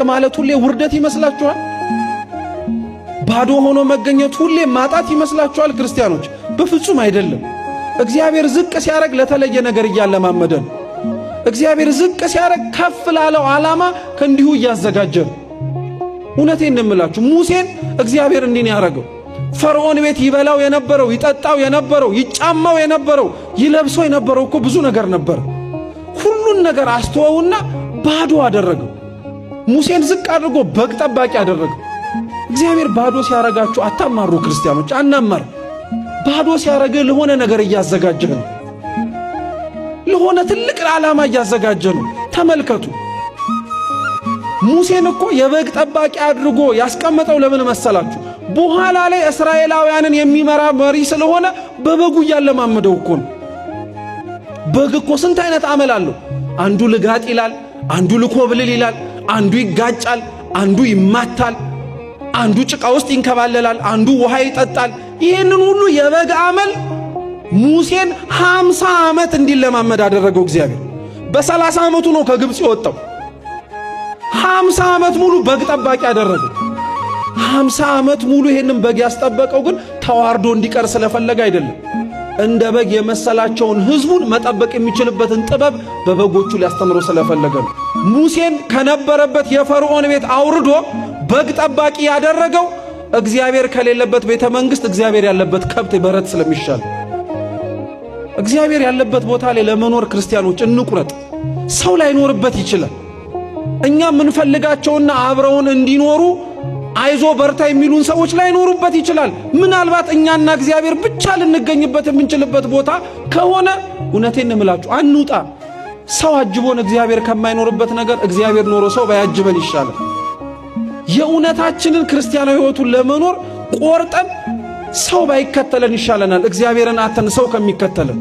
ማለት ሁሌ ውርደት ይመስላችኋል? ባዶ ሆኖ መገኘት ሁሌ ማጣት ይመስላችኋል? ክርስቲያኖች፣ በፍጹም አይደለም። እግዚአብሔር ዝቅ ሲያደርግ ለተለየ ነገር እያለማመደ ነው። እግዚአብሔር ዝቅ ሲያደርግ ከፍ ላለው ዓላማ ከእንዲሁ እያዘጋጀ ነው። እውነቴን እምላችሁ ሙሴን እግዚአብሔር እንዲህ ነው ያደረገው። ፈርዖን ቤት ይበላው የነበረው፣ ይጠጣው የነበረው፣ ይጫማው የነበረው፣ ይለብሰው የነበረው እኮ ብዙ ነገር ነበር። ሁሉን ነገር አስተወውና ባዶ አደረገው። ሙሴን ዝቅ አድርጎ በግ ጠባቂ አደረገው። እግዚአብሔር ባዶ ሲያረጋችሁ አታማሩ ክርስቲያኖች፣ አናማር። ባዶ ሲያረግህ ለሆነ ነገር እያዘጋጀህ ነው። ለሆነ ትልቅ ዓላማ እያዘጋጀ ነው። ተመልከቱ። ሙሴን እኮ የበግ ጠባቂ አድርጎ ያስቀመጠው ለምን መሰላችሁ? በኋላ ላይ እስራኤላውያንን የሚመራ መሪ ስለሆነ በበጉ እያለማመደው እኮ ነው። በግ እኮ ስንት አይነት አመል አለው። አንዱ ልጋጥ ይላል፣ አንዱ ልኮብልል ይላል፣ አንዱ ይጋጫል፣ አንዱ ይማታል፣ አንዱ ጭቃ ውስጥ ይንከባለላል፣ አንዱ ውሃ ይጠጣል። ይህንን ሁሉ የበግ አመል ሙሴን 50 ዓመት እንዲለማመድ አደረገው እግዚአብሔር። በ30 ዓመቱ ነው ከግብፅ የወጣው። 50 ዓመት ሙሉ በግ ጠባቂ አደረገው። 50 ዓመት ሙሉ ይሄንን በግ ያስጠበቀው ግን ተዋርዶ እንዲቀር ስለፈለገ አይደለም። እንደ በግ የመሰላቸውን ሕዝቡን መጠበቅ የሚችልበትን ጥበብ በበጎቹ ሊያስተምረው ስለፈለገ ነው። ሙሴን ከነበረበት የፈርዖን ቤት አውርዶ በግ ጠባቂ ያደረገው እግዚአብሔር ከሌለበት ቤተ መንግሥት እግዚአብሔር ያለበት ከብት በረት ስለሚሻል፣ እግዚአብሔር ያለበት ቦታ ላይ ለመኖር ክርስቲያኖች እንቁረጥ። ሰው ላይኖርበት ይችላል። እኛ የምንፈልጋቸውና አብረውን እንዲኖሩ አይዞ በርታ የሚሉን ሰዎች ላይኖሩበት ይችላል። ምናልባት እኛና እግዚአብሔር ብቻ ልንገኝበት የምንችልበት ቦታ ከሆነ እውነቴን እምላችሁ አንውጣ። ሰው አጅቦን እግዚአብሔር ከማይኖርበት ነገር እግዚአብሔር ኖሮ ሰው ባያጅበን ይሻላል። የእውነታችንን ክርስቲያናዊ ሕይወቱን ለመኖር ቆርጠን ሰው ባይከተለን ይሻለናል፣ እግዚአብሔርን አተን ሰው ከሚከተለን።